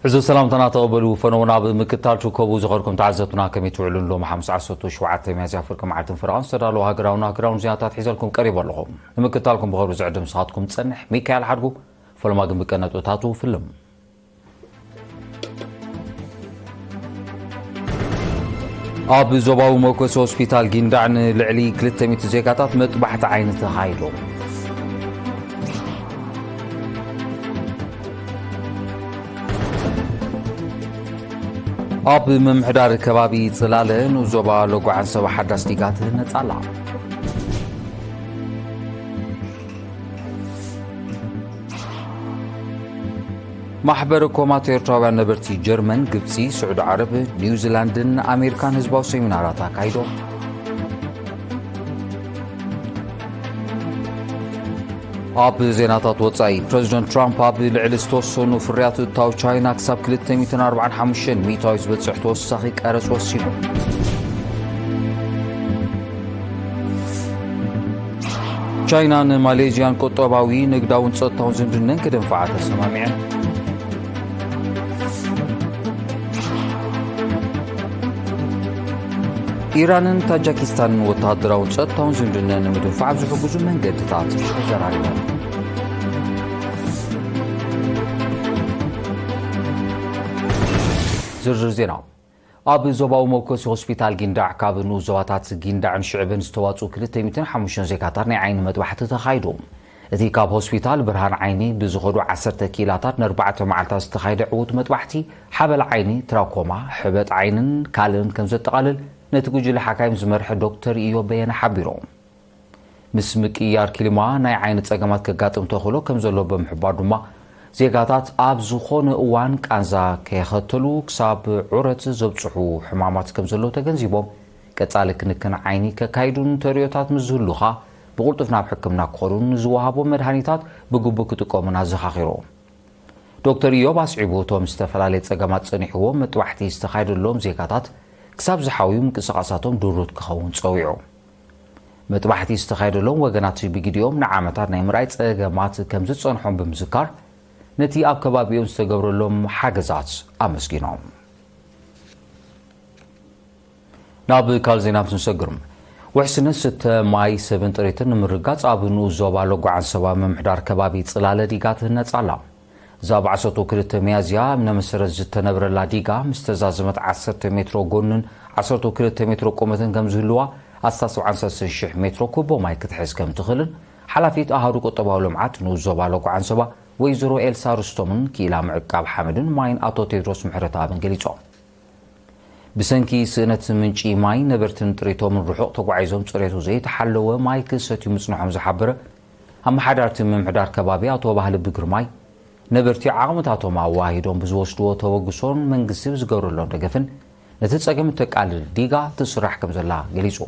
እዚ ሰላምታና ተቐበሉ። ፈነው ናብ ምክታል ትርከቡ ዝኾንኩም ተዓዘብትና፣ ከመይ ትውዕሉ? ሎሚ ሓሙስ ዓሰርተ ሸውዓተ ሚያዝያ ፍርቂ መዓልትን ፍርቓን ዝተዳለወ ሃገራውን ሃገራውን ዜናታት ሒዘልኩም ቀሪቡ ኣለኹ። ንምክታልኩም ብኸብሪ ዝዕድም ንስኻትኩም ዝጸንሕ ሚካኤል ሓድጉ። ፈለማ ግን ብቀነጥብታቱ ፍልም። ኣብ ዞባዊ መኮሲ ሆስፒታል ጊንዳዕ ንልዕሊ ክልተ ሚእቲ ዜጋታት መጥባሕቲ ዓይኒ ተኻይዶም። ኣብ ምምሕዳር ከባቢ ጽላለ ንዞባ ሎጎ ዓንሰባ ሓዳስ ዲጋ ትህነጽ ኣላ። ማሕበር ኮማት ኤርትራውያን ነበርቲ ጀርመን፣ ግብጺ፣ ስዑዲ ዓረብ፣ ኒውዚላንድን ኣሜሪካን ህዝባዊ ሰሚናራት ኣካይዶም። ኣብ ዜናታት ወጻኢ፣ ፕረዚደንት ትራምፕ ኣብ ልዕሊ ዝተወሰኑ ፍርያት እታው ቻይና ክሳብ ክልተ ሚእትን ኣርባዓን ሓሙሽተን ሚእታዊ ዝበጽሕ ተወሳኺ ቀረጽ ወሲኑ። ቻይናን ማሌዥያን ቁጠባዊ፣ ንግዳውን ጸጥታውን ዝምድነን ክድንፍዓ ተሰማሚዐን። ኢራንን ታጃኪስታንን ወተሃደራውን ጸጥታውን ዝምድነን ንምድንፋዕ ኣብ ዝሕግዙ መንገድታት ተዘራሪቦም። ዝርዝር ዜና። ኣብ ዞባዊ መኮሲ ሆስፒታል ጊንዳዕ ካብ ንኡስ ዞባታት ጊንዳዕን ሽዕብን ዝተዋጽኡ ክልተ ሚእትን ሓሙሽተን ዜጋታት ናይ ዓይኒ መጥባሕቲ ተኻይዱ። እቲ ካብ ሆስፒታል ብርሃን ዓይኒ ብዝኸዱ ዓሰርተ ኪላታት ንኣርባዕተ መዓልታት ዝተኻየደ ዕዉት መጥባሕቲ ሓበል ዓይኒ፣ ትራኮማ፣ ሕበጥ ዓይንን ካልእን ከም ዘጠቓልል ነቲ ጉጅለ ሓካይም ዝመርሐ ዶክተር ኢዮብ በየነ ሓቢሩ። ምስ ምቅያር ክሊማ ናይ ዓይኒ ጸገማት ከጋጥም ተኽእሎ ከም ዘሎ ብምሕባር ድማ፣ ዜጋታት ኣብ ዝኾነ እዋን ቃንዛ ከይኸተሉ ክሳብ ዑረት ዘብጽሑ ሕማማት ከም ዘለዉ ተገንዚቦም፣ ቀጻሊ ክንክን ዓይኒ ከካይዱን ተርእዮታት ምስ ዝህሉ ኸኣ ብቕልጡፍ ናብ ሕክምና ክኸዱን ዝወሃቦም መድሃኒታት ብግቡእ ክጥቀሙን ኣዘኻኺሩ። ዶክተር ኢዮብ ኣስዒቡ፣ እቶም ዝተፈላለየ ጸገማት ጸኒሕዎም መጥባሕቲ ዝተኻየደሎም ዜጋታት ክሳብ ዝሓውዩ ምንቅስቓሳቶም ድሩት ክኸውን ጸዊዑ። መጥባሕቲ ዝተኻየደሎም ወገናት ብግዲኦም ንዓመታት ናይ ምርኣይ ጸገማት ከም ዝጸንሖም ብምዝካር፣ ነቲ ኣብ ከባቢኦም ዝተገብረሎም ሓገዛት ኣመስጊኖም። ናብ ካልእ ዜና ምስ ንሰግር፣ ውሕስነት ዝስተ ማይ፣ ሰብን ጥሪትን ንምርጋጽ ኣብ ንኡስ ዞባ ሎጎ ዓንሰባ ምምሕዳር ከባቢ ጽላለ ዲጋ ትህነጽ ኣላ። እዛ ብ ዓሰርተ ክልተ ሚያዝያ እምነ መሰረት ዝተነብረላ ዲጋ ምስ ተዛዘመት ዓሰርተ ሜትሮ ጎንን ዓሰርተ ክልተ ሜትሮ ቁመትን ከም ዝህልዋ፣ ኣስታት ሰብዓን ሰለስተን ሽሕ ሜትሮ ኩቦ ማይ ክትሕዝ ከም ትኽእልን ሓላፊት ኣሃዱ ቁጠባዊ ልምዓት ንኡስ ዞባ ሎጎ ዓንሰባ ወይዘሮ ኤልሳ ርስቶምን ክኢላ ምዕቃብ ሓመድን ማይን ኣቶ ቴድሮስ ምሕረተኣብን ገሊጾም። ብሰንኪ ስእነት ምንጪ ማይ፣ ነበርትን ጥሪቶምን ርሑቕ ተጓዒዞም ጽሬቱ ዘይተሓለወ ማይ ክሰትዩ ምጽንሖም ዝሓበረ ኣመሓዳርቲ ምምሕዳር ከባቢ ኣቶ ባህልቢ ግርማይ፣ ነበርቲ ዓቕምታቶም ኣዋሂዶም ብዝወስድዎ ተበግሶን መንግስቲ ብዝገብረሎም ደገፍን ነቲ ጸገም እተቃልል ዲጋ ትስራሕ ከም ዘላ ገሊጹ።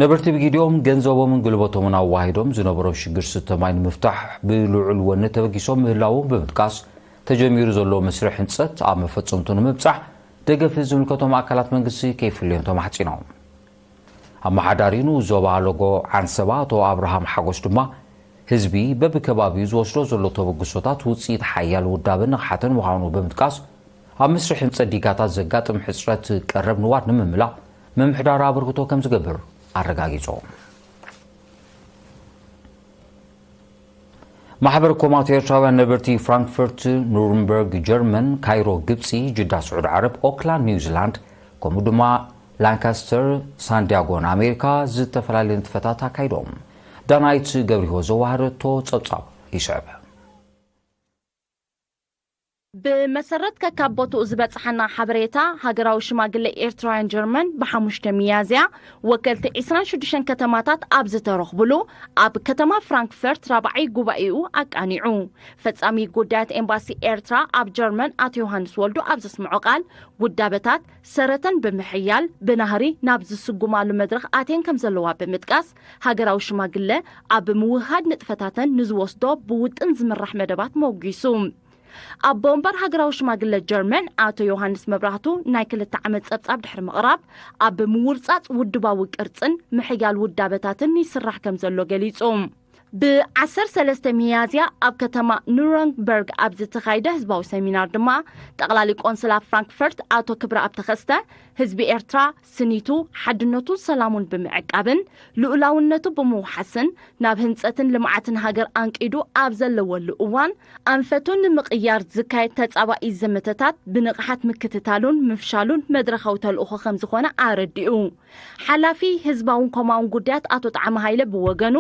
ነበርቲ ብግዲኦም ገንዘቦምን ጉልበቶምን ኣዋሂዶም ዝነበሮም ሽግር ስተ ማይ ንምፍታሕ ብልዑል ወኒ ተበጊሶም ምህላዎም ብምጥቃስ፣ ተጀሚሩ ዘሎ መስርሕ ህንጸት ኣብ መፈጸምቱ ንምብጻሕ ደገፍ ዝምልከቶም ኣካላት መንግስቲ ከይፍለዮም ተማሕጺኖም። ኣመሓዳሪ ንኡስ ዞባ ሎጎ ዓንሰባ ኣቶ ኣብርሃም ሓጎስ ድማ፣ ህዝቢ በብከባቢኡ ዝወስዶ ዘሎ ተበግሶታት ውጽኢት ሓያል ውዳበን ንቕሓትን ምዃኑ ብምጥቃስ፣ ኣብ መስርሕ ህንጸት ዲጋታት ዘጋጥም ሕጽረት ቀረብ ንዋት ንምምላእ ምምሕዳር ኣበርክቶ ከም ዝገብር ኣረጋጊጹ። ማሕበር ኮማት ኤርትራውያን ነበርቲ ፍራንክፈርት፣ ኑርንበርግ ጀርመን፣ ካይሮ ግብጺ፣ ጅዳ ስዑዲ ዓረብ፣ ኦክላንድ ኒውዚላንድ፣ ከምኡ ድማ ላንካስተር፣ ሳንዲያጎ ንኣሜሪካ ዝተፈላለዩ ንጥፈታት ኣካይዶም። ዳናይት ገብሪሆ ዘዋህረቶ ጸብጻብ ይስዕብ። ብመሰረት ከካብ ቦትኡ ዝበጽሓና ሓበሬታ፣ ሃገራዊ ሽማግለ ኤርትራውያን ጀርመን ብሓሙሽተ ሚያዝያ ወከልቲ ዒስራን ሽዱሽተን ከተማታት ኣብ ዝተረኽብሉ ኣብ ከተማ ፍራንክፈርት ራብዓይ ጉባኤኡ ኣቃኒዑ። ፈጻሚ ጉዳያት ኤምባሲ ኤርትራ ኣብ ጀርመን ኣቶ ዮሃንስ ወልዱ ኣብ ዘስምዖ ቃል፣ ውዳበታት ሰረተን ብምሕያል ብናህሪ ናብ ዝስጉማሉ መድረኽ ኣትየን ከም ዘለዋ ብምጥቃስ፣ ሃገራዊ ሽማግለ ኣብ ምውህሃድ ንጥፈታተን ንዝወስዶ ብውጥን ዝምራሕ መደባት መጒሱ። ኣቦ ወንበር ሃገራዊ ሽማግለ ጀርመን ኣቶ ዮሃንስ መብራህቱ ናይ ክልተ ዓመት ጸብጻብ ድሕሪ ምቕራብ፣ ኣብ ምውርጻጽ ውድባዊ ቅርጽን ምሕያል ውዳበታትን ይስራሕ ከም ዘሎ ገሊጹ። ብ ዓሰርተ ሰለስተ ሚያዝያ ኣብ ከተማ ኑረንበርግ ኣብ ዝተኻየደ ህዝባዊ ሰሚናር ድማ፣ ጠቕላሊ ቆንስላ ፍራንክፈርት ኣቶ ክብረኣብ ተኸስተ፣ ህዝቢ ኤርትራ ስኒቱ፣ ሓድነቱን ሰላሙን ብምዕቃብን ልኡላውነቱ ብምውሓስን፣ ናብ ህንጸትን ልምዓትን ሃገር ኣንቂዱ ኣብ ዘለወሉ እዋን፣ ኣንፈቱ ንምቕያር ዝካየድ ተጻባኢ ዘመተታት ብንቕሓት ምክትታሉን ምፍሻሉን መድረኻዊ ተልእኾ ከም ዝኾነ ኣረዲኡ። ሓላፊ ህዝባውን ኮማውን ጉዳያት ኣቶ ጣዕመ ሃይለ ብወገኑ፣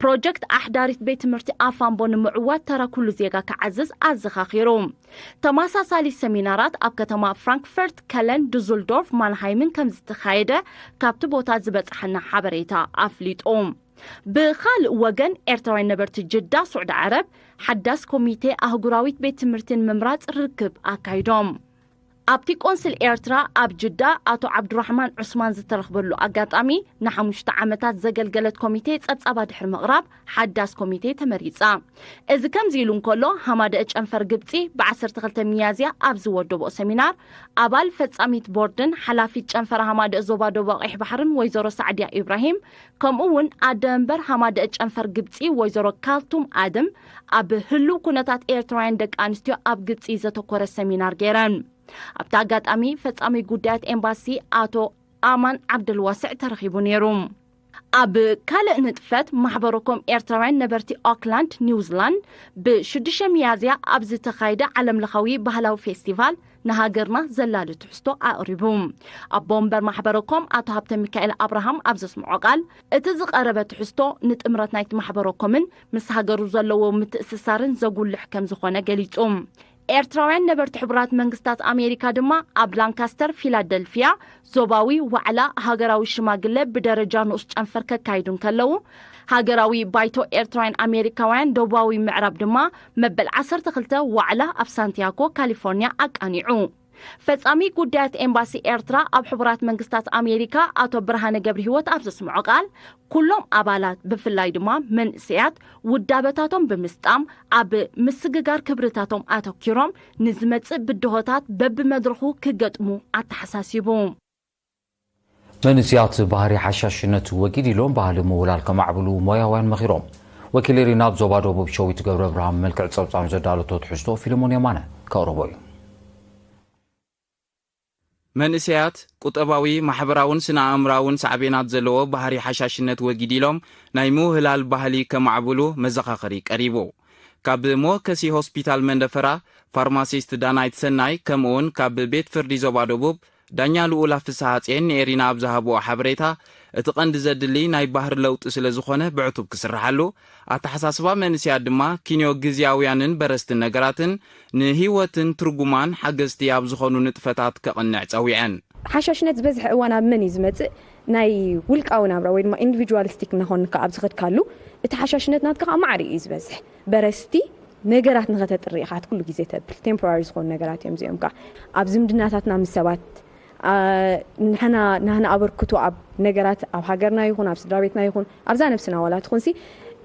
ፕሮጀክት ኣሕዳሪት ቤት ትምህርቲ ኣፋምቦ ንምዕዋት ተራ ኩሉ ዜጋ ክዓዝዝ ኣዘኻኺሩ። ተመሳሳሊ ሰሚናራት ኣብ ከተማ ፍራንክፈርት፣ ከለን፣ ዱዙልዶርፍ፣ ማንሃይምን ከም ዝተኻየደ ካብቲ ቦታ ዝበጽሓና ሓበሬታ ኣፍሊጡ። ብኻልእ ወገን፣ ኤርትራውያን ነበርቲ ጅዳ፣ ስዑዲ ዓረብ፣ ሓዳስ ኮሚቴ ኣህጉራዊት ቤት ትምህርቲ ንምምራጽ ርክብ ኣካይዶም። ኣብቲ ቆንስል ኤርትራ ኣብ ጅዳ ኣቶ ዓብዱራሕማን ዑስማን ዝተረኽበሉ ኣጋጣሚ፣ ንሓሙሽተ ዓመታት ዘገልገለት ኮሚቴ ጸብጻባ ድሕሪ ምቕራብ፣ ሓዳስ ኮሚቴ ተመሪጻ። እዚ ከምዚ ኢሉ እንከሎ፣ ሃማደእ ጨንፈር ግብጺ ብ ዓሰርተ ክልተ ሚያዝያ ኣብ ዝወደቦ ሰሚናር፣ ኣባል ፈጻሚት ቦርድን ሓላፊት ጨንፈር ሃማደእ ዞባ ደቡብ ቀይሕ ባሕርን ወይዘሮ ሳዕድያ ኢብራሂም፣ ከምኡ እውን ኣደ መንበር ሃማደእ ጨንፈር ግብጺ ወይዘሮ ካልቱም ኣድም፣ ኣብ ህሉው ኩነታት ኤርትራውያን ደቂ ኣንስትዮ ኣብ ግብጺ ዘተኮረ ሰሚናር ገይረን። ኣብቲ ኣጋጣሚ፣ ፈጻሚ ጉዳያት ኤምባሲ ኣቶ ኣማን ዓብደልዋስዕ ተረኺቡ ነይሩ። ኣብ ካልእ ንጥፈት፣ ማሕበረኮም ኤርትራውያን ነበርቲ ኦክላንድ፣ ኒውዚላንድ፣ ብ ሽዱሽተ ሚያዝያ ኣብ ዝተኻየደ ዓለምለኻዊ ባህላዊ ፌስቲቫል፣ ንሃገርና ዘላሊ ትሕዝቶ ኣቕሪቡ። ኣቦ ወንበር ማሕበረኮም ኣቶ ሃብተ ሚካኤል ኣብርሃም ኣብ ዘስምዖ ቃል፣ እቲ ዝቐረበ ትሕዝቶ ንጥምረት ናይቲ ማሕበረኮምን ምስ ሃገሩ ዘለዎ ምትእስሳርን ዘጉልሕ ከም ዝኾነ ገሊጹ። ኤርትራውያን ነበርቲ ሕቡራት መንግስታት ኣሜሪካ ድማ ኣብ ላንካስተር፣ ፊላደልፊያ፣ ዞባዊ ዋዕላ ሃገራዊ ሽማግለ ብደረጃ ንኡስ ጨንፈር ከካይዱ እንከለዉ፣ ሃገራዊ ባይቶ ኤርትራውያን ኣሜሪካውያን ደቡባዊ ምዕራብ ድማ መበል ዓሰርተ ክልተ ዋዕላ ኣብ ሳንቲያጎ ካሊፎርኒያ ኣቃኒዑ። ፈጻሚ ጉዳያት ኤምባሲ ኤርትራ ኣብ ሕቡራት መንግስታት ኣሜሪካ ኣቶ ብርሃነ ገብረሂወት ኣብ ዘስምዖ ቃል፣ ኩሎም ኣባላት ብፍላይ ድማ መንእሰያት ውዳበታቶም ብምስጣም ኣብ ምስግጋር ክብርታቶም ኣተኪሮም ንዝመጽእ ብድሆታት በብመድረኹ ክገጥሙ ኣተሓሳሲቡ። መንእስያት ባህሪ ሓሻሽነት ወጊድ ኢሎም ባህሊ ምውላል ከማዕብሉ ሞያውያን መኺሮም። ወኪል ኤሪና ኣብ ዞባ ደቡብ ሸዊት ገብረ ብርሃን መልክዕ ጸብጻብ ዘዳለቶ ትሕዝቶ ፊልሞን የማነ ከቕርቦ እዩ። መንእሰያት ቁጠባዊ፣ ማሕበራውን ስነ ኣእምራውን ሳዕቤናት ዘለዎ ባህሪ ሓሻሽነት ወጊድ ኢሎም ናይ ምውህላል ባህሊ ከማዕብሉ መዘኻኸሪ ቀሪቡ። ካብ መወከሲ ሆስፒታል መንደፈራ ፋርማሲስት ዳናይት ሰናይ ከምኡውን ካብ ቤት ፍርዲ ዞባ ደቡብ ዳኛ ልኡላ ፍስሃጽየን ንኤሪና ኣብ ዝሃብኦ ሓበሬታ፣ እቲ ቀንዲ ዘድሊ ናይ ባህሪ ለውጢ ስለ ዝኾነ ብዕቱብ ክስርሓሉ፣ ኣተሓሳስባ መንእስያት ድማ ኪንዮ ግዝያውያንን በረስትን ነገራትን ንህይወትን ትርጉማን ሓገዝቲ ኣብ ዝኾኑ ንጥፈታት ከቕንዕ ጸዊዐን። ሓሻሽነት ዝበዝሐ እዋን ኣብ መን እዩ ዝመጽእ? ናይ ውልቃዊ ናብራ ወይ ድማ ኢንዲቪጁዋሊስቲክ እናኾንካ ኣብ ዝኸድካሉ እቲ ሓሻሽነት ናትካ ከዓ ማዕረ እዩ ዝበዝሕ። በረስቲ ነገራት ንኸተጥሪ ኢኻ እቲ ኩሉ ግዜ ተብል። ቴምፖራሪ ዝኾኑ ነገራት እዮም እዚኦም ከዓ ኣብ ዝምድናታትና ምስ ሰባት ንሕና ናህና ኣበርክቶ ኣብ ነገራት ኣብ ሃገርና ይኹን ኣብ ስድራ ቤትና ይኹን ኣብዛ ነብስና ዋላ ትኹንሲ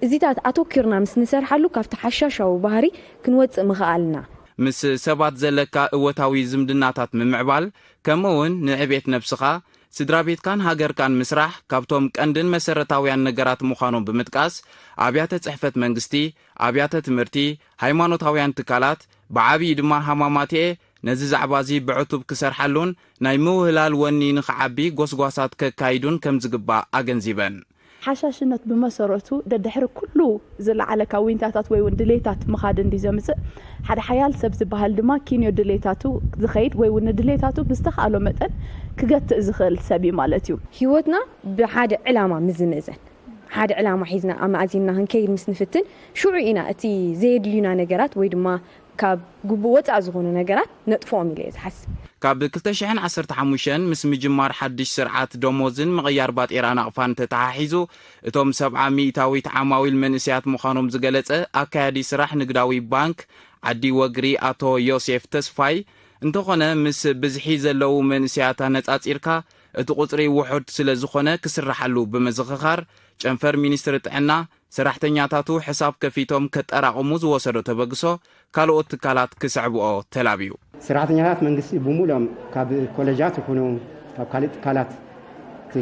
እዚታት ኣተኪርና ምስ ንሰርሓሉ ካብቲ ሓሻሻዊ ባህሪ ክንወፅእ ምኽኣልና። ምስ ሰባት ዘለካ እወታዊ ዝምድናታት ምምዕባል ከምኡ እውን ንዕቤት ነብስኻ ስድራ ቤትካን ሃገርካን ምስራሕ ካብቶም ቀንድን መሰረታውያን ነገራት ምዃኖም ብምጥቃስ ኣብያተ ፅሕፈት መንግስቲ፣ ኣብያተ ትምህርቲ፣ ሃይማኖታውያን ትካላት ብዓብዪ ድማ ሃማማትኤ ነዚ ዛዕባ እዚ ብዕቱብ ክሰርሓሉን ናይ ምውህላል ወኒ ንኽዓቢ ጎስጓሳት ከካይዱን ከምዝግባእ ኣገንዚበን። ሓሻሽነት ብመሰረቱ ደድሕሪ ኩሉ ዝለዓለ ካብ ዊንታታት ወይ እውን ድሌታት ምኻድ እንዲ ዘምፅእ ሓደ ሓያል ሰብ ዝበሃል ድማ ኪንዮ ድሌታቱ ዝኸይድ ወይ እውን ንድሌታቱ ብዝተኻእሎ መጠን ክገትእ ዝኽእል ሰብ እዩ ማለት እዩ። ህይወትና ብሓደ ዕላማ ምስ ዝምእዘን ሓደ ዕላማ ሒዝና ኣማእዚንና ክንከይድ ምስ ንፍትን ሽዑ ኢና እቲ ዘየድልዩና ነገራት ወይ ድማ ካብ ግቡእ ወፃእ ዝኾኑ ነገራት ነጥፍኦም ኢለ እየ ዝሓስብ። ካብ ክልተ ሽሕን ዓሰርተ ሓሙሽተን ምስ ምጅማር ሓድሽ ስርዓት ደሞዝን ምቕያር ባጤራ ናቕፋን ተተሓሒዙ እቶም ሰብዓ ሚእታዊት ዓማዊል መንእሰያት ምዃኖም ዝገለጸ ኣካያዲ ስራሕ ንግዳዊ ባንክ ዓዲ ወግሪ ኣቶ ዮሴፍ ተስፋይ፣ እንተኾነ ምስ ብዝሒ ዘለዉ መንእሰያት ኣነጻጺርካ እቲ ቁጽሪ ውሑድ ስለ ዝኾነ ክስርሓሉ ብምዝኽኻር ጨንፈር ሚኒስትሪ ጥዕና ሰራሕተኛታቱ ሕሳብ ከፊቶም ከጠራቕሙ ዝወሰዶ ተበግሶ ካልኦት ትካላት ክስዕብኦ ተላብዩ። ሰራሕተኛታት መንግስቲ ብሙሉኦም ካብ ኮለጃት ይኹኑ ካብ ካልእ ትካላት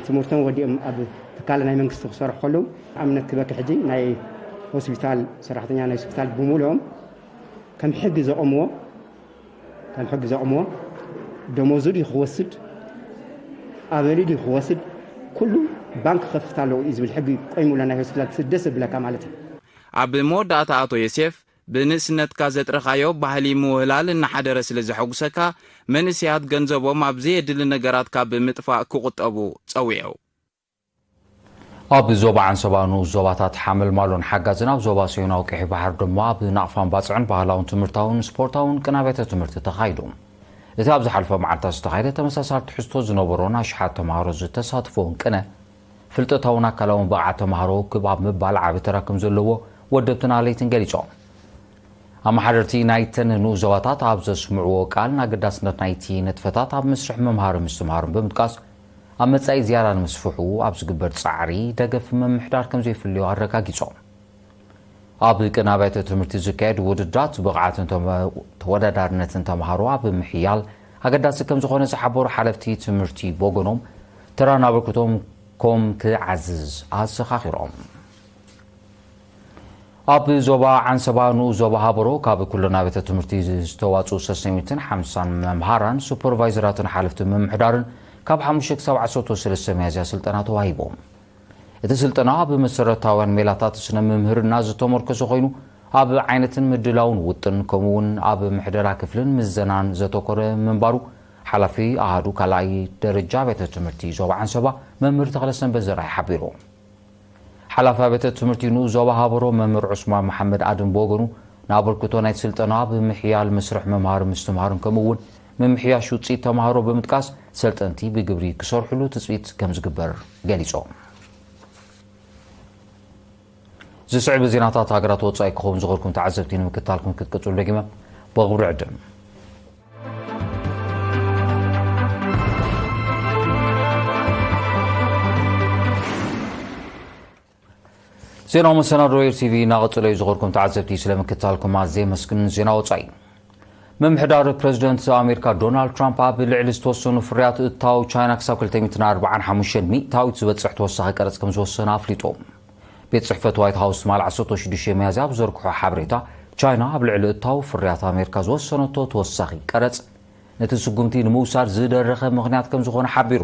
ትምህርቶም ወዲኦም ኣብ ትካል ናይ መንግስቲ ክሰርሑ ከለዉ ኣብነት ክበኪ ሕጂ ናይ ሆስፒታል ሰራሕተኛ ናይ ሆስፒታል ብምሉኦም ከም ሕጊ ዘቆምዎ ከም ሕጊ ዘቆምዎ ደሞዙ ድዩ ክወስድ ኣበሊ ድዩ ክወስድ ኩሉ ባንክ ክኸፍት ኣለዎ እዩ ዝብል ሕጊ ቆይሙሎ ናይ ሆስፒታል ደስ ዝብለካ ማለት እዩ። ኣብ መወዳእታ ኣቶ ዮሴፍ፣ ብንእስነትካ ዘጥረኻዮ ባህሊ ምውህላል እናሓደረ ስለ ዘሐጉሰካ፣ መንእሰያት ገንዘቦም ኣብ ዘየድሊ ነገራት ካብ ምጥፋእ ክቑጠቡ ጸዊዑ። ኣብ ዞባ ዓንሰባ ንኡስ ዞባታት ሓመልማሎን ሓጋዝን ኣብ ዞባ ሰሜናዊ ቀይሕ ባሕሪ ድማ ብናቕፋን ባጽዕን ባህላውን ትምህርታውን ስፖርታውን ቅነ ኣብያተ ትምህርቲ ተኻይዱ። እቲ ኣብ ዝሓለፈ መዓልታት ዝተኻየደ ተመሳሳሊ ትሕዝቶ ዝነበሮን ኣሽሓት ተምሃሮ ዝተሳትፎን ቅነ፣ ፍልጠታውን ኣካላውን ብቕዓት ተምሃሮ ክብ ኣብ ምባል ዓቢ ተራ ከም ዘለዎ ወደብትን ኣለይትን ገሊጾም። ኣመሓደርቲ ናይተን ንኡስ ዞባታት ኣብ ዘስምዕዎ ቃል፣ ንኣገዳስነት ናይቲ ንጥፈታት ኣብ መስርሕ ምምሃርን ምስትምሃርን ብምጥቃስ፣ ኣብ መጻኢ ዝያዳ ንምስፍሑ ኣብ ዝግበር ጻዕሪ ደገፍ ምምሕዳር ከም ዘይፍልዮ ኣረጋጊጾም። ኣብ ቅነ ኣብያተ ትምህርቲ ዝካየድ ውድድራት ብቕዓትን ተመ- ተወዳዳርነትን ተምሃሮ ኣብ ምሕያል ኣገዳሲ ከም ዝኾነ ዝሓበሩ ሓለፍቲ ትምህርቲ፣ ብወገኖም ተራን ኣበርክቶም ኮም ክዓዝዝ ኣዘኻኺሮም። ኣብ ዞባ ዓንሰባ ንኡስ ዞባ ሃበሮ ካብ ኩለን ኣብያተ ትምህርቲ ዝተዋፅኡ ሰሰሚትን ሓምሳን መምሃራን፣ ሱፐርቫይዘራትን ሓለፍቲ ምምሕዳርን ካብ ሓሙሽተ ክሳብ ዓሰርተ ሰለስተ ሚያዝያ ስልጠና ተዋሂቦም። እቲ ስልጠና ኣብ መሰረታውያን ሜላታት ስነ ምምህርና ዝተመርኮሰ ኮይኑ፣ ኣብ ዓይነትን ምድላውን ውጥን ከምኡ እውን ኣብ ምሕደራ ክፍልን ምዘናን ዘተኮረ ምንባሩ ሓላፊ ኣሃዱ ካልኣይ ደረጃ ቤተ ትምህርቲ ዞባ ዓንሰባ መምህር ተኽለሰንበት ዘርኣይ ሓቢሩ። ሓላፊ ቤተ ትምህርቲ ንኡስ ዞባ ሃበሮ መምህር ዑስማን መሓመድ ኣድም ብወገኑ፣ ንኣበርክቶ ናይቲ ስልጠና ብምሕያል መስርሕ ምምሃርን ምስትምሃርን ከምኡ እውን ምምሕያሽ ውፅኢት ተምሃሮ ብምጥቃስ፣ ሰልጠንቲ ብግብሪ ክሰርሕሉ ትፅቢት ከም ዝግበር ገሊፆም። ዝስዕብ ዜናታት ሃገራት ወፃኢ ክኸውን ዝኸድኩም ተዓዘብቲ ንምክትታልኩም ክትቅፅሉ ደጊመ ብኽብሪ ዕድም። ዜናዊ መሰናዶ ኤር ቲቪ እናቐጸለ እዩ። ዝኸድኩም ተዓዘብቲ ስለምክትታልኩም ኣዝየ የመስግን። ዜና ወጻኢ። ምምሕዳር ፕረዚደንት ኣሜሪካ ዶናልድ ትራምፕ ኣብ ልዕሊ ዝተወሰኑ ፍርያት እታው ቻይና ክሳብ ክልተ ሚእትን ኣርባዓን ሓሙሽተን ሚእታዊት ዝበጽሕ ተወሳኺ ቀረጽ ከም ዝወሰነ ኣፍሊጡ። ቤት ጽሕፈት ዋይት ሃውስ ትማሊ ዓሰርተ ሽዱሽተ ሚያዝያ ኣብ ዘርግሖ ሓበሬታ፣ ቻይና ኣብ ልዕሊ እታው ፍርያት ኣሜሪካ ዝወሰነቶ ተወሳኺ ቀረጽ ነቲ ስጉምቲ ንምውሳድ ዝደረኸ ምኽንያት ከም ዝኾነ ሓቢሩ።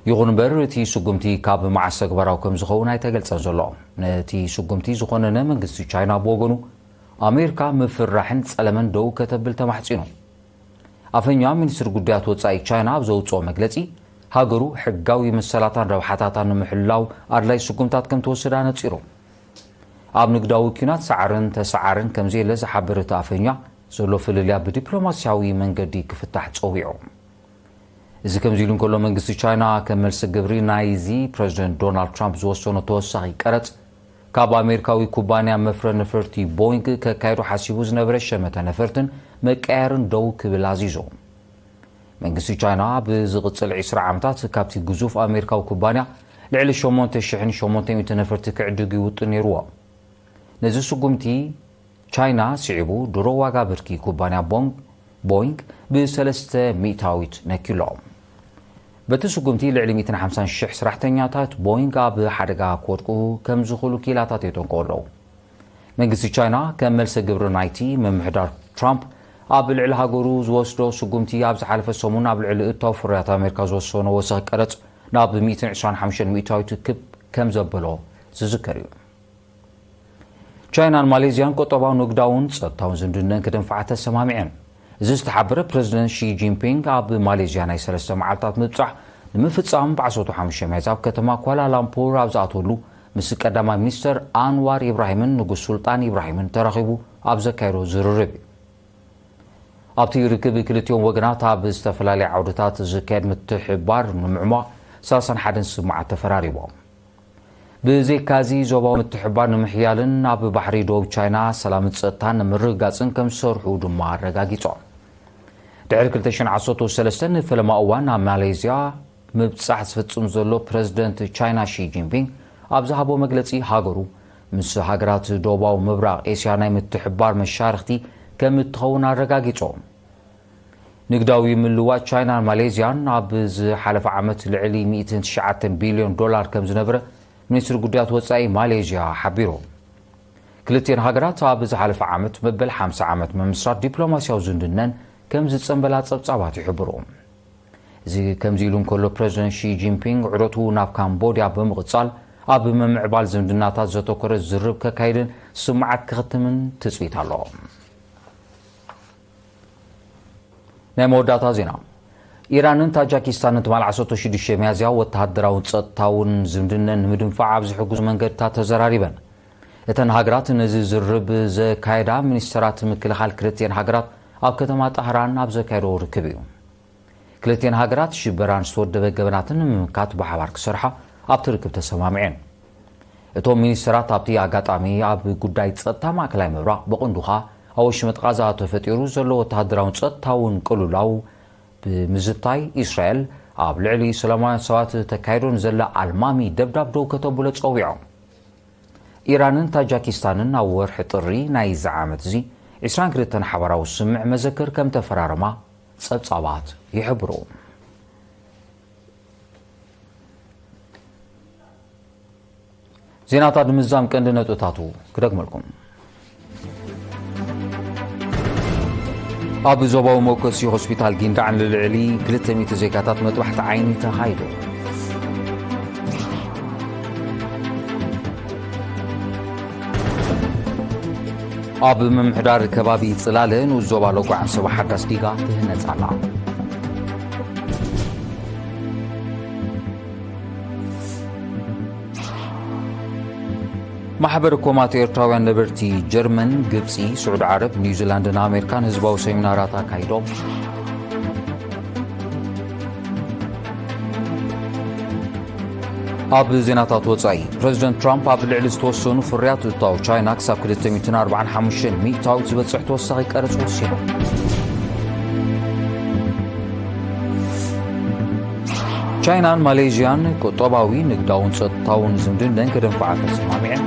ይኹን እምበር እቲ ስጉምቲ ካብ መዓስ ተግባራዊ ከም ዝኸውን ኣይተገልጸን ዘሎ። ነቲ ስጉምቲ ዝኾነነ መንግስቲ ቻይና ብወገኑ ኣሜሪካ ምፍርራሕን ጸለመን ደው ከተብል ተማሕጺኑ። ኣፈኛ ሚኒስትሪ ጉዳያት ወጻኢ ቻይና ኣብ ዘውጽኦ መግለጺ፣ ሃገሩ ሕጋዊ መሰላታን ረብሓታታን ንምሕላው ኣድላይ ስጉምታት ከም ትወስድ ኣነጺሩ። ኣብ ንግዳዊ ኲናት ሰዓርን ተሰዓርን ከም ዘየለ ዝሓበረ እቲ ኣፈኛ፣ ዘሎ ፍልልያት ብዲፕሎማስያዊ መንገዲ ክፍታሕ ጸዊዑ። እዚ ከምዚ ኢሉ እንከሎ፣ መንግስቲ ቻይና ከም መልሲ ግብሪ ናይዚ ፕረዚደንት ዶናልድ ትራምፕ ዝወሰኖ ተወሳኺ ቀረጽ፣ ካብ ኣሜሪካዊ ኩባንያ መፍረ ነፈርቲ ቦይንግ ከካይዶ ሓሲቡ ዝነበረ ሸመተ ነፈርትን መቀያየርን ደው ክብል ኣዚዙ። መንግስቲ ቻይና ብዝቕጽል ዕስራ ዓመታት ካብቲ ግዙፍ ኣሜሪካዊ ኩባንያ ልዕሊ ሸሞንተ ሽሕን ሸሞንተ ሚእትን ነፈርቲ ክዕድግ እዩ ውጥን ነይርዎ። ነዚ ስጉምቲ ቻይና ስዒቡ፣ ድሮ ዋጋ ብርኪ ኩባንያ ቦንግ ቦይንግ ብሰለስተ ሚእታዊት ነኪሎ። በቲ ስጉምቲ ልዕሊ ሚእትን ሓምሳን ሽሕ ሰራሕተኛታት ቦይንግ ኣብ ሓደጋ ክወድቁ ከም ዝኽእሉ ኪላታት የጠንቅቑ ኣለዉ። መንግስቲ ቻይና ከም መልሰ ግብሪ ናይቲ ምምሕዳር ትራምፕ ኣብ ልዕሊ ሃገሩ ዝወስዶ ስጉምቲ ኣብ ዝሓለፈ ሰሙን ኣብ ልዕሊ እታው ፍርያት ኣሜሪካ ዝወሰኖ ወሰኽ ቀረጽ ናብ ሚእትን ዕስራን ሓሙሽተን ሚእታዊት ክብ ከም ዘበሎ ዝዝከር እዩ። ቻይናን ማሌዝያን ቁጠባውን ንግዳውን ጸጥታውን ዝምድነን ክድንፍዓ ተሰማሚዐን። እዚ ዝተሓበረ ፕረዚደንት ሺ ጂንፒንግ ኣብ ማሌዝያ ናይ ሰለስተ መዓልታት ምብጻሕ ንምፍጻም ብዓሰርተ ሓሙሽተ ሚያዝያ ኣብ ከተማ ኳላላምፑር ኣብ ዝኣተወሉ ምስ ቀዳማይ ሚኒስተር ኣንዋር ኢብራሂምን ንጉስ ሱልጣን ኢብራሂምን ተራኺቡ ኣብ ዘካየዶ ዝርርብ እዩ። ኣብቲ ርክብ ክልቲኦም ወገናት ኣብ ዝተፈላለየ ዓውድታት ዝካየድ ምትሕብባር ንምዕሟቕ ሰላሳን ሓደን ስምምዓት ተፈራሪሞም። ብዘይካዚ ዞባዊ ምትሕብባር ንምሕያልን ኣብ ባሕሪ ደቡብ ቻይና ሰላምን ጸጥታን ንምርግጋጽን ከም ዝሰርሑ ድማ ኣረጋጊጾም። ድሕሪ ክልተ ሽሕን ዓሰርተ ሰለስተን ንፈለማ እዋን ናብ ማሌዝያ ምብጻሕ ዝፍጽም ዘሎ ፕረዚደንት ቻይና ሺ ጂንፒንግ ኣብ ዝሃቦ መግለጺ፣ ሃገሩ ምስ ሃገራት ደቡባዊ ምብራቕ ኤስያ ናይ ምትሕብባር መሻርኽቲ ከም እትኸውን ኣረጋጊጾም። ንግዳዊ ምልዋጥ ቻይናን ማሌዝያን ኣብ ዝሓለፈ ዓመት ልዕሊ ሚእትን ትሽዓተን ቢልዮን ዶላር ከም ዝነበረ ሚኒስትሪ ጉዳያት ወጻኢ ማሌዝያ ሓቢሩ። ክልቲኤን ሃገራት ኣብ ዝሓለፈ ዓመት መበል ሓምሳ ዓመት ምምስራት ዲፕሎማስያዊ ዝምድነን ከም ዝጸንበላ ጸብጻባት ይሕብሩ። እዚ ከምዚ ኢሉ እንከሎ፣ ፕረዚደንት ሺ ጂንፒንግ ዑደቱ ናብ ካምቦድያ ብምቕጻል፣ ኣብ ምምዕባል ዝምድናታት ዘተኮረ ዝርብ ከካይድን ስምዓት ክኽትምን ትጽቢት ኣሎ። ናይ መወዳእታ ዜና። ኢራንን ታጃኪስታንን ትማል ዓሰርተ ሽዱሽተ ሚያዝያ ወተሃደራውን ጸጥታውን ዝምድነን ንምድንፋዕ ኣብ ዝሕግዙ መንገድታት ተዘራሪበን። እተን ሃገራት ነዚ ዝርብ ዘካየዳ ሚኒስተራት ምክልኻል ክልቲኤን ሃገራት ኣብ ከተማ ጣህራን ኣብ ዘካየዶ ርክብ እዩ። ክልቲኤን ሃገራት ሽበራን ዝተወደበ ገበናትን ንምምካት ብሓባር ክሰርሓ ኣብቲ ርክብ ተሰማሚዐን። እቶም ሚኒስተራት ኣብቲ ኣጋጣሚ ኣብ ጉዳይ ጸጥታ ማእከላይ ምብራቕ ብቐንዱ ኸኣ ኣብ ወሽመጥ ቓዛ ተፈጢሩ ዘሎ ወተሃደራውን ጸጥታውን ቅልውላው ብምዝታይ፣ እስራኤል ኣብ ልዕሊ ሰላማውያን ሰባት ተካይዶ ንዘላ ኣልማሚ ደብዳብ ደው ከተብሎ ጸዊዖም። ኢራንን ታጃኪስታንን ኣብ ወርሒ ጥሪ ናይዚ ዓመት እዚ ዕስራን ክልተን ሓባራዊ ስምምዕ መዘክር ከም ተፈራረማ ጸብጻባት ይሕብሩ። ዜናታት ንምዝዛም ቀንዲ ነጥብታቱ ክደግመልኩም። ኣብ ዞባዊ መወከሲ ሆስፒታል ጊንዳዕ ንልዕሊ ክልተ ሚእቲ ዜጋታት መጥባሕቲ ዓይኒ ተኻይዱ። ኣብ ምምሕዳር ከባቢ ጽላለ ንኡስ ዞባ ሎጓ ዓንሰባ ሓዳስ ዲጋ ትህነጽ ኣላ። ማሕበር ኮማት ኤርትራውያን ነበርቲ ጀርመን፣ ግብጺ፣ ስዑዲ ዓረብ፣ ኒውዚላንድን ኣሜሪካን ህዝባዊ ሰሚናራት ኣካይዶም። ኣብ ዜናታት ወጻኢ፣ ፕረዚደንት ትራምፕ ኣብ ልዕሊ ዝተወሰኑ ፍርያት እታው ቻይና ክሳብ ክልተ ሚእትን ኣርባዓን ሓሙሽተን ሚእታዊት ዝበጽሕ ተወሳኺ ቀረጽ ወሲኑ። ቻይናን ማሌዥያን ቁጠባዊ፣ ንግዳውን ጸጥታውን ዝምድነን ከደንፍዓ ተሰማሚዐን።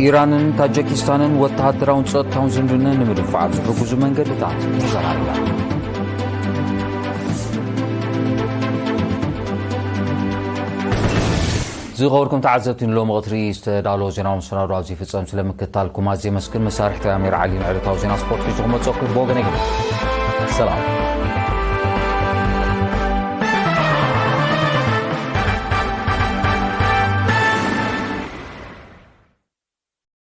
ኢራንን ታጀኪስታንን ወተሃደራውን ጸጥታውን ዝምድነን ንምድንፋዕ ኣብ ዝሕግዙ መንገድታት ተዘራሪበን። ዝኸበርኩም ተዓዘብቲ፣ ንሎሚ ቀትሪ ዝተዳለወ ዜናዊ መሰናዶ ኣብዚ ይፍጸም። ስለምክትታልኩም ኣዝየ የመስግን። መሳርሕቲ ኣሚር ዓሊ ንዕለታዊ ዜና ስፖርት ሒዙ ክመጸኩም ብወገነይ ግን ሰላም።